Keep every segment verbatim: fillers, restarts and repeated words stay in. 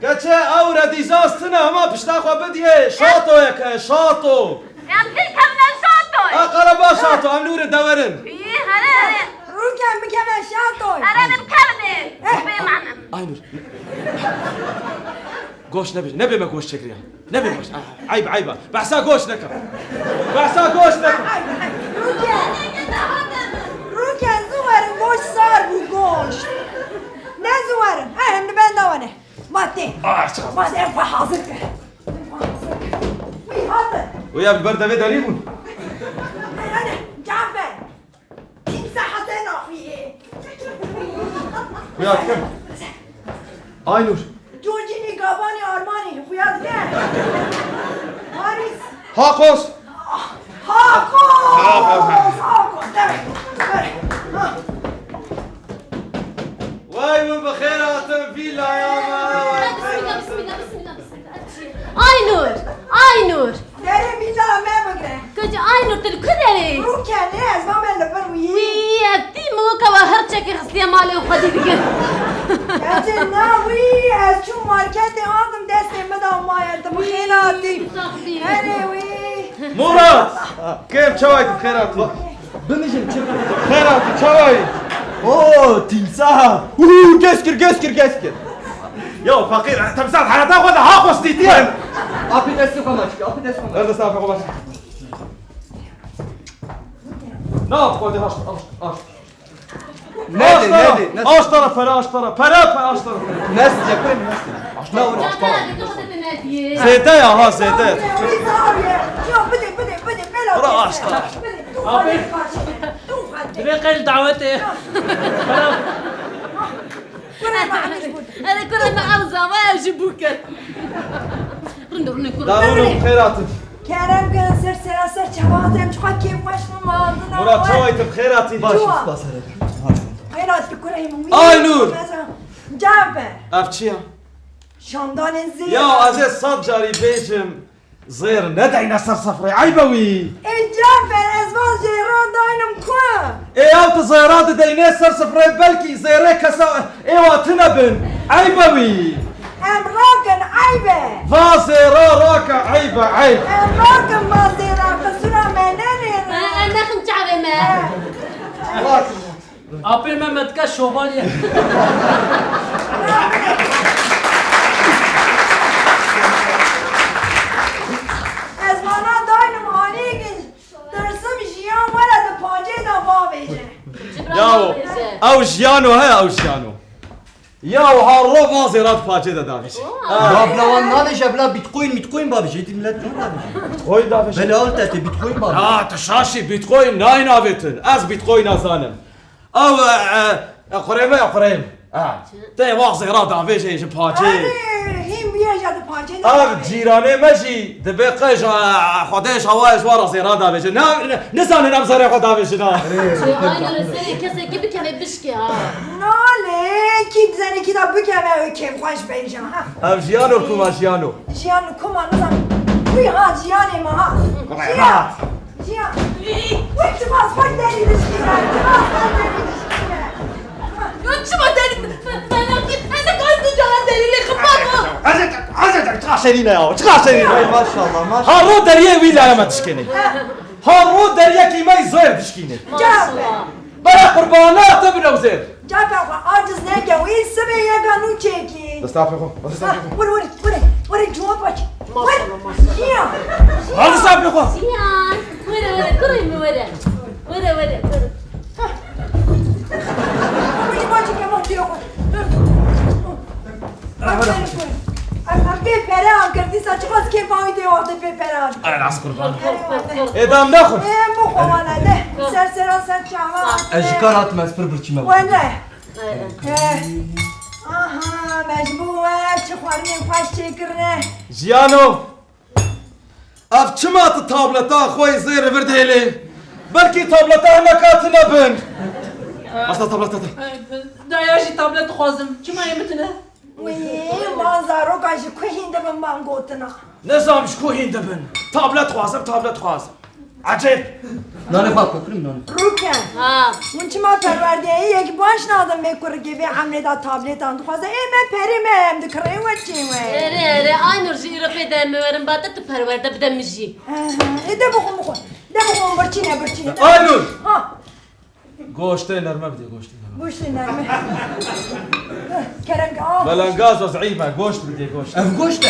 Keçe, ew redîzas tune, hema pişta xwe bidiyê. Şatoyek e, şato. Em pêkevine şatoy. A qereba şato, em li wir dewerin. Î, here, here. Rûken bikeve şatoy. Here, em kevine. Eh. Bê manem. Aynur. Goş nebê, nebê me goş çekiriya. Nebê goş. Ah, eyb, eyb. Behsa goş neke. Behsa goş neke. Rûken. Rûken, ziwerin goş sar bû goş. Ne ziwerin. Eh, em li benda wane. Mate. Ah, çal. Mate, em xwe hazir kir. Em xwe hazir kir. Wî hatin. Wî ya bi ber devê derî bûn. Hadi, Cafer. Tîmsaha te naxwî. Xuya dikim. Aynur. Concînî gabanî armanî. Xuya dike. Paris. Hakos. Hakos. Hakos. Hakos. Evet. Evet. Ha. Vay min bi xêr hatin vîlaya me. Bismillah, bismillah, bismillah, bismillah. Aynur, Aynur. Derê vîlaya me bigre. Kocî Aynur, tu li ku derê? Rûkenê, ez va me li vir wî. Wî, ev tî min weke we her çekê xistiye malê û xwedî dikir. Gerçi na wî, ez çûm marketê andim destê min da maye, tu bi xêr hatî. Saxbî. Erê wî. Murat! Kêm çawayî tu xêr hatî. Binijim çi? Xêr hatî, çawayî? Oo, tîmsaha. Uhu, gez kir, gez kir, gez kir. Ya feqîr, timsah heyata xwe de ha xwestîtiye. Apî destê xwe maç, apî destê xwe maç. Ver destê xwe maç. Na, xwe de haşt, haşt, haşt. Nedê, nedê, nedê. Aşt tara pere, aşt tara. Pere, pere, aşt tara pere. Nest, yapayım, nest. Aşt tara pere, aşt tara. Zêde ya ha, zêde. Bira aşt tara. Abi. Divê qey li dawetê. Pere. Erê kurê me ew zava ew jî bû kir. Rind, rind, kurê. Darûn û xêr hatin. Kerem kin, ser sera ser çavat em çiqa kêfxweş min mandina. Murat, çawayî tu bi xêr hatî? Baş, spas here. Xêr hatî kurê min. Aynur! Cafer. Ev çi ya? Şamdanên zêr. Ya ez ê sed carî bêjim. Zêr nedeyne ser sifrê, eyb e wî. Ê Cafer, ez van zêra daynim ku? Ê ew tu zêra dideyne ser sifrê, belkî zêrê kesa ê wa tune bin, eyb e wî. Em rakin, eyb e. Va zêra rake, eyb e, eyb. Em rakin va zêra, qisura me nenêrin. Em nexin çavê me. He. Rakin. Apê me me dike şovalye. Ez vana daynim alîgin, tirsim jiyan were di pacê de bavêje. Yaw, ew jiyano he, ew jiyano. Yaw, ha ro vazê ra di pacê de davêje. Babla wan navêje, bila bitcoin, bitcoin bavêje, êdî millet ne davêje. Bitcoin davêje. Belê, al te tê bitcoin bavêje. Ya, tu şaşî, bitcoin nayê navêtin. Ez bitcoin nazanim. Ew, e, e, e, qurê me, qurê me. Ha. Tê vazê ra davêje ji pacê. Erê, hîn bûye ja di pacê de. Ev cîranê me jî dibe qey ja, e, xwedê ji hawayê ji wa ra zêra davêje. Ne, ne, nizanin em zerê xwe davêjin ha. Şey, aynı serê kesekî bikeve bişkê ha. Nalê, kî dizanê kî da bikeve, ew kêmxweş bêje ha. Ev jiyano kuma jiyano. Jiyano kuma nizan. Kuy ha jiyanê me ha. Jiyan. Jiyan. Wek çiqas xweş derî dişkîne, çiqas xweş derî dişkîne. Ya çima derî, me, me, me, ez ê kaç tu cara derî lê xebat o. Azê, azê, çiqas şerîne ya, çiqas şerîne. Ay maşallah, maşallah. Ha ro deriyê wî laya me dişkênê. Ha ro deriyekî me zêr dişkînê. Maşallah. Bere qurbana te bin ew zêr. Cafer xwe aciz neke, wî sibê yeka nû çêkî. Destafê xwe, destafê xwe. Were, were, were, were, cuma paç. Maşallah, maşallah. Jiyan. Al destafê xwe. Jiyan. Were, were, kurê min were. Were, were, were. Were, paçî kema diyo xwe. Em, em pê pere an kir, dîsa çiqas kêfa wî tê wextê pê pere an. Ay, rast qurban. Ê, dam nexwe. Ê, em bixwe wana, de. Ser sera ser çava. Ez ji kar hatim, ez pir birçî me. Wele. He. Aha, me ji bo we çi xwarinên xweş çêkirine. Jiyano. Ev çima tu tableta xwe yê zêr li vir dihêlê? Belkî tableta hineka tune bin. Asta tableta te. Daya jî tablet dixwazim. Çima yê min tune? Wî, man zaroka ji ku hîn dibin man gotina. Nizam ji ku hîn dibin. Tablet dixwazim, tablet dixwazim. Ecêb! Nanê xwe kokirim, nanê. Rûken. Ha. Hûn çima perwerdeyê yek baş nadin vê kurikê vê emrê de tabletan dixwaze? Ê me perê me em dikirê we çê we. Erê, erê, Aynur jî îro pê de em werin bate tu perwerde bide min jî. He, he. Ê de bixwe, bixwe. De bixwe, birçîne, birçîne. Aynur! Ha. Goştê nerme bidê, goştê nerme. Goştê nerme. Kerem ki, ah. Belengaz o zîf e, goşt bidê, goşt. Ev goşt e.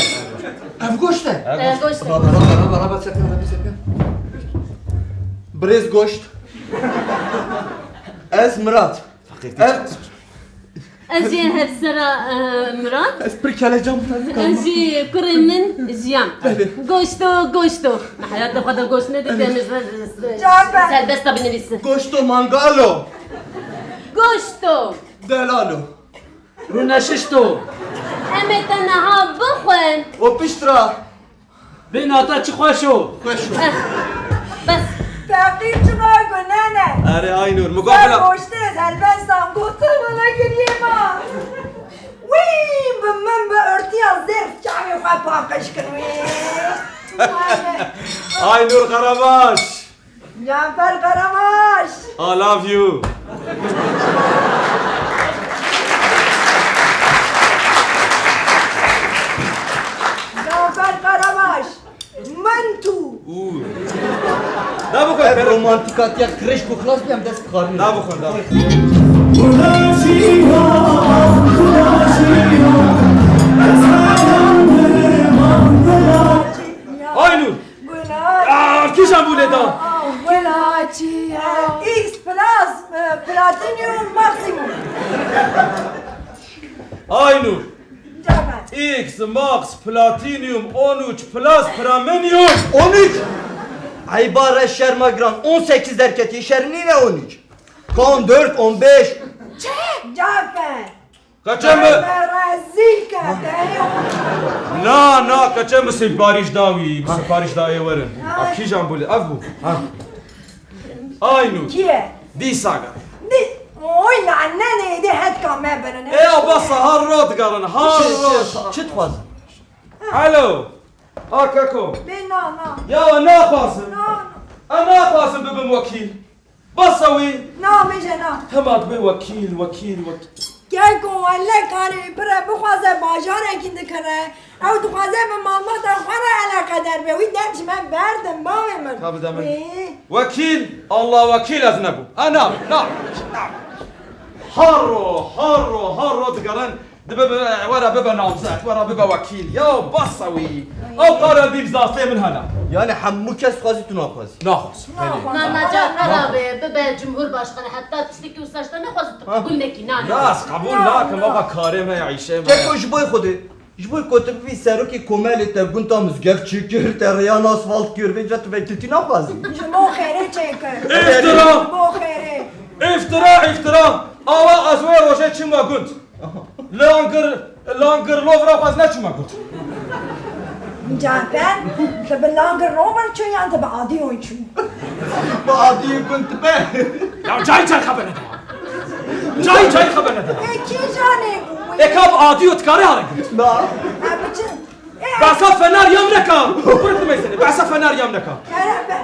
Ev goşt e. Ev goşt. Raba, raba, raba, raba, sekin, raba, sekin. Birêz goşt. Ez Mirat. Fakir. Ez jî hevsera, e, Mirat. Ez pir kelecam. Ez jî kurê min Jiyan. Belê. Goşto, goşto. Me heyatê xwe de goşt nedî, temiz ve serbest de binivîsin. Goşto mangalo. Goşto. Delalo. Rûneşişto. Em ê te niha bixwin. O pişt ra. Bê nata çi xweş o. Xweş o. Eh, bes. Feqîr çima gunene? Erê Aynur, min got bila. Goştê helbestan gotin wele giriyê ma. Wî, bi min bi örtiya zêr çavê xwe paqij kir wî. Aynur Karabaş. Cafer Karabaş. I love you. Cafer Karabaş. Min tu. Û. Da bixwe, ev romantîkatiya kirêj ku xilas bî, em dest dixwarin. Da bixwe, da. Aynur. Aa, kîjan bû lê da? Welaçî. X plus, e, platinum maksimum. Aynur. Cafer. X, Max, Platinum, on üç, Plus, Premium. On üç! Eyba re şerma giran, on sekiz derketî, şer nîne on üç. Ka on dört, on beş. Çi? Cafer. Kaçe mi? Cafer rezîl kete. Na, na, kaçe mi siparîş da wî, mi siparîş da ê werin. Ay. A kîjan bû lê, ev bû. Ha. Aynur. Kî ye? Dîsa ga. Dî-, oy, lanenê dê hetka me birin. E, ya basa, har ro digarin, har ro. Çi, çi, çi dixwazin? Alo. A keko. Bê na, na. Ya naxwazim. Na, na. E naxwazim bibim wekîl. Basa wî. Na, bêje na. Tema dibe wekîl, wekîl, wekîl. Keko, wele karê pire bixwaze bajarekî dikire. Ew dixwaze bi malbata xwe re eleqedar be. Wî dem ji me berdin, bavê min. Ka bide min. Ê. Wekîl, Allah wekîl ez nebûm. Ha, na, na, na. Haro, haro, haro digerin. Dibe bi, were bibe namzet, were bibe wekîl. Ya basa wî. Ew qara dîm zastê min hene. Yani hemû kes dixwazî tu naxwazî? Naxwazim. Naxwazim. Mama Cafer abi, bibe cumhurbaşkanı, heta tiştekî wisa ji te nexwazî tu qebûl nekî, na, na. Na, ez qebûl nakim, baba, karê me ye, îşê me ye. Keko ji bo Xwedê. Ji bo ku tu bibî serokê komelê, te gund ta mizgeft çêkir, te rêyan asfalt kir, vêca tu vekiltî naxwazî. Ji bo xêrê çêkir. Îftira! Ji bo xêrê. Îftira, îftira! Awa ez wê rojê çûme gund. Langir, Langir Lovra xwe ez neçûme gund. Cafer, tu bi Langir Rover çû yan tu bi Adiyon çû? Bi Adiyo gund dibe. Ya cayî cayî xeber nede. Cayî cayî xeber nede. E, kîjanê bû wê? E, ka bi Adiyo dikare hare gund. Na. E, biçin. E, behsa fener yam neka. Kurik nimeyzene. Behsa fener yam neka. Kere be.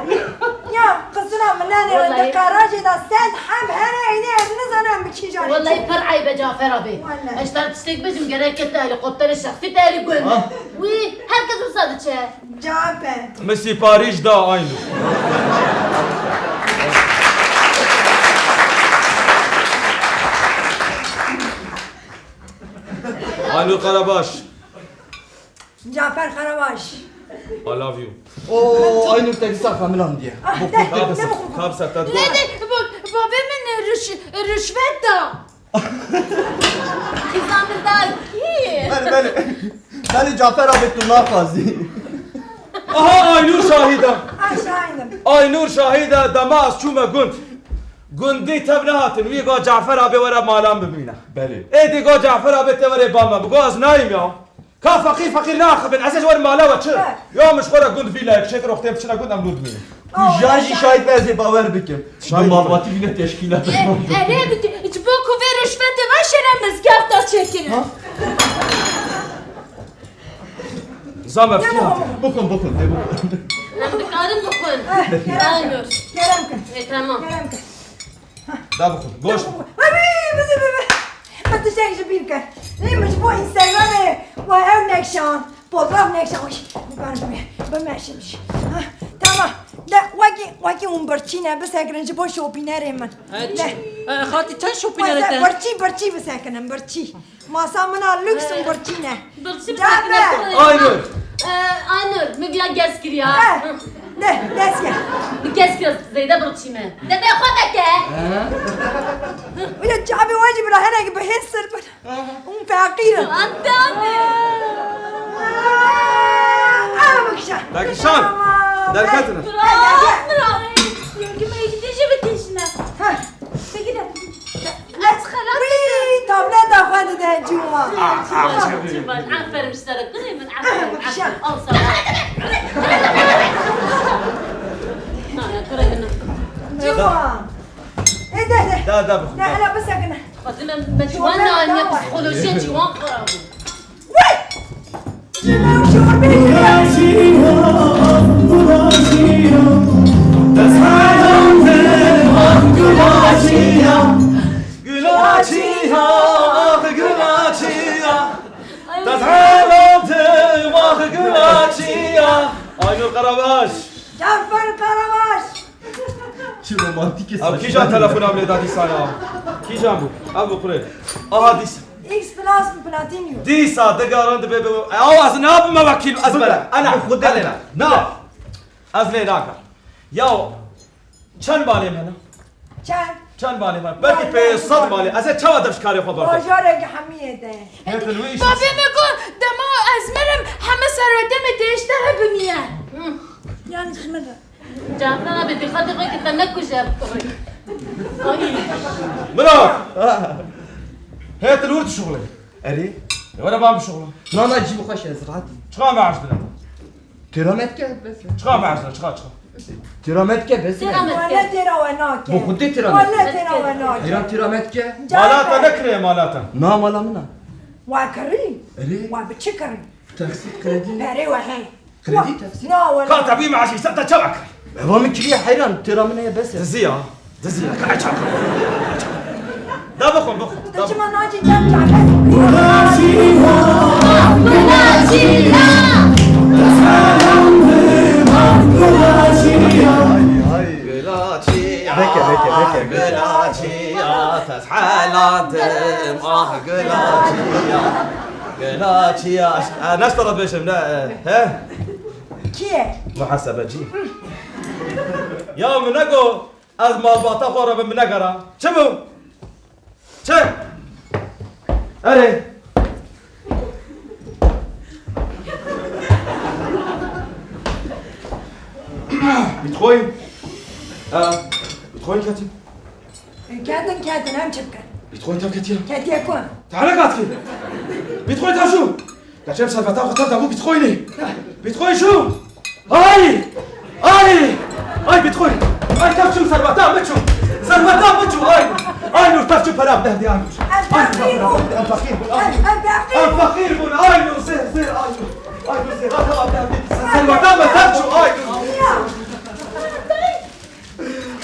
Ya, qisura min nane, wellahî, di garajê de sed heb hene, eynî ez nizanim bi kîjanê. Wellahî pir eyb e Cafer abi. Wellahî. Ez te tiştek bêjim, gerek te helikopterê şexsî te herî gund. Ah. Wî, her kes wisa diçe. Cafer. Min siparîş da Aynur. Aynur Karabaş. Cafer Karabaş. I love you. O, Aynur te dîsa xemilandiye. Ah, de, de, de bixwe. Kap ser, kap ser. Ne de, ba-, babê min rüş-, rüşvet da. Xizamindar kî? Belê, belê. Belê Cafer abi tu naxwazî. Aha, Aynur şahîd e. Ha, şahidim. Aynur şahîd e, dema ez çûme gund. Gundî tev nehatin, wî got Cafer abi were malan bimîne. Belê. Êdî got Cafer abi tê were ba me. Bi got ez nayîm ya. Ka feqîr feqîr naxivin, ez ê ji wer mala we çi? He. Ya min ji xwe re gund vîlayek çêkir, wextê em biçine gund em nû dimînin. Tu jan jî şahid be, ez ê bawer bikim. Şahid be. Malbatî bîne teşkîlat. E, erê, bi-, ji bo ku vê rişvetê ve şêre mizgefta çêkirin. Ha? Zame fikir hate. Bixwin, bixwin, dê bixwin. Em dikarin bixwin. Eh, kerem Aynur. Kerem kin. E, tamam. Kerem kin. Da bixwin. Goş. Wî, wî, wî, wî, wî. Min tiştek ji bîr kir. Lê min ji bo Instagramê we ew nekşan. Pozraf nekşan. Wî, dikarim bi-, bimeşim jî. Ha, tamam. De, wekî, wekî hûn birçî ne, bisekirin ji bo şopînerê min. Evet. De. E, xatî çend şopînerê te? Birçî, birçî bisekinin, birçî. Masa min a lûks û birçî ne. Birçî Cafer! Aynur. E, Aynur, min viya gez kiriya. Eh, de, dest gel. Min gez kiriya, zêde birçî me. Dede xwe veke. Uya çavê we jî bira hinek bi hêz sir bin. Hûn feqîr in. Anta ne? Ah, ah, bikişe. Dakişan. Tamam. Derketine. Bira, bira. Yekî me yekî jî bikişine. Ha. Bigire. Ez xelat Wî, tableta xwe dide ciwan. Ciwan, ciwan. Aferin ji te re kurê min, aferin, aferin. Al sana. Ha, ya, kurê min. Ciwan. E, de, de. Da, da, bixwe, Ne, da. Hele bisekine. Xwezî me, me ciwan ne aniye, psîkolojiya ciwan xerab bû. Wî! Ji nav şorbê Gulaçiya, Gulaçiya, destxelan de, ah, Gulaçiya. Gulaçiya, ah, Gulaçiya, destxelan de, ah, Gulaçiya. Aynur Karabaş. Cafer Karabaş. Çi romantîk e. Ew kîjan telefona min lê da dîsa ya? Kîjan bû? Ev bû kurê. Aha dîsa. X Plus Platinum. Dîsa digaran dibe bi. Ew ez nabime wekîl ez bere. Ana, Xwedê ana. Na. Ez lê nakim. Ya çend malê me ne? Çend? Çend malê me? Belkî pê sed malê. Ez ê çawa dev ji karê xwe berdim? Bajarek hemiyê de. Hêtin wî iş. Babê me got, dema ez mirim, heme serwetê me tê ji te re bimiye. Yani ji min re. Cafer abi, dîqetê xwe ki te nekuje. Ay. Mira! Hêtin wir dişuxulê. Erê? Were ban bişuxulin. Na, na, cî bi xweş e, ez rahat im. Çiqa me ejdire? Têra me dike, bes e. Çiqa me ejdire, çiqa, çiqa. Têra me dike, bes e. Têra me dike. Wele têra we nake. Bi Xwedê têra me dike. Wele têra we nake. Heyran têra me dike. Mala te nekiriye, mala te. Na, mala min a. Wa kirî? Erê. Wa bi çi kirî? Taksît, kredî. Perê we hey. Kredî, taksît. Na, wele. Ka te bî me eşî, sen te çawa kirî? Eva min kiriye heyran, têra min heye bes e. Dizî ya. Dizî ya. Ka çawa? Da bixwin, bixwin. Tu çima nacî çem çawa? Gulaçiya. Ay, ay, Gulaçiya. Veke, veke, veke, veke. Gulaçiya, tezhelatim, ah, Gulaçiya. Gulaçiya. E, neştara dibêjim, ne, e, he? Kî ye? Muhesebecî. Ya min nego, ez malbata xwe re bi min negera. Çi bû? Çi? Erê. Bitcoin. Ha, Bitcoin ketî. Ketin, ketin, em çi bikin? Bitcoin tev ketiye. Ketiye ku? Te hele katî. Bitcoin tev çû. Geçem serveta xwe tev dabû Bitcoinê. Bitcoin çû. Ay! Ay! Ay Bitcoin! Ay tev çû, serveta min çû! Serveta min çû! Ay! Ay Nur, tev çû, pera bide hevdî, ay Nur! Ay Nur, pera bide, em feqîr bûn, ay Nur! Em feqîr bûn, ay Nur, zêr, zêr, ay Nur! Ay Nur, zêr, pera bide hevdî! Serveta min tev çû, ay Nur!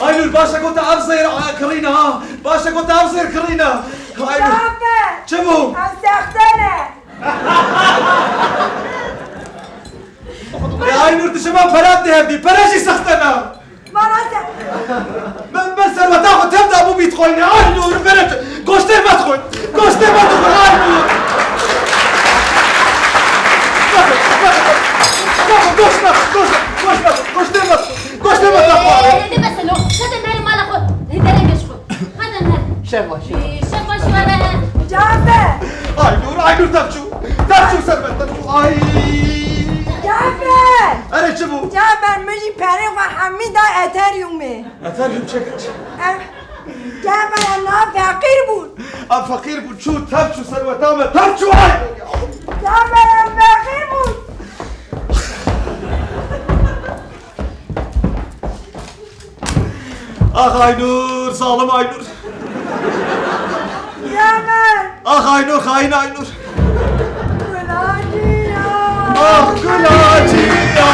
Ay Nur, baş e ku te ev zêr, a, kirîne ha! Baş e ku te ev zêr kirîne! Ay Nur! Çi bû? Ev sexte ne! Ya Aynur, dişima pere dihevdî, pere jî sexte na. Vana se. Min, min serweta xwe tev da bû Bitcoinê. Aynur, vere tu. Goştê me dixwin. Goştê me dixwin, Aynur. Goş me, goş, goş me, goştê me dixwin. Goştê me dixwin. Hêdî bes e lo. Hede nere mala xwe. Hede nere geç xwe. Hede nere. Şev baş. Şev baş were. Cafer! Aynur, Aynur, tev çû. Tev çû ser me, tev çû. Ay! Cafer! Erê çi bû? Cafer, min jî perê xwe hemî da Ethereumê. Ethereum çi kir? Em, Cafer, em niha feqîr bûn. Em feqîr bûn, çû, tev çû, serweta me tev çû, ay! Cafer, em feqîr bûn. Ax Aynur, zalim Aynur. Yaman. Ax Aynur, xain Aynur. Gulaciya. Ax Gulaciya.